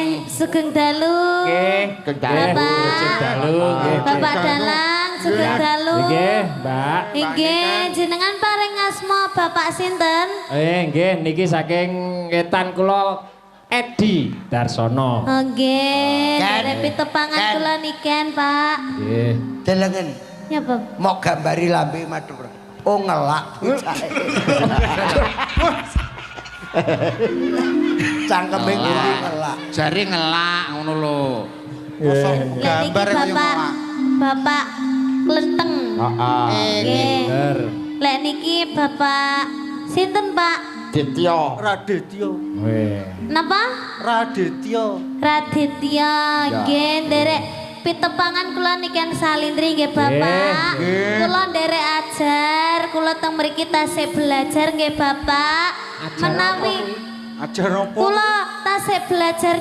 Nggih, sugeng dalu. Nggih. Bapak. Sugeng dalu nggih. Bapak Dalang, sugeng dalu. Nggih, Mbak. Nggih, jenengan paring asma Bapak sinten? Nggih, niki saking ngetan kula Edi Darsono. Oh, nggih, Ken. derek pitepangan Ken. kula niken, Pak. Nggih. Delengen. Ya, Bapak. Mok gambari lambe madhep. Oh, ngelak bocahe. Cangkeme kuwi ngelak. Jare ngelak ngono lho. Kosong Lek niki gambar kaya Bapak ngelak. Bapak Klenteng. Heeh. Nggih. Bener. Lek niki Bapak sinten, Pak? Dityo. Raditya. Weh. Napa? Raditya. Raditya, nggih, nderek pitepangan kula niken salindri nggih Bapak. Kula nderek ajar, kula teng mriki tasih belajar nggih Bapak. Menawi Ajar apa? kula tasih belajar.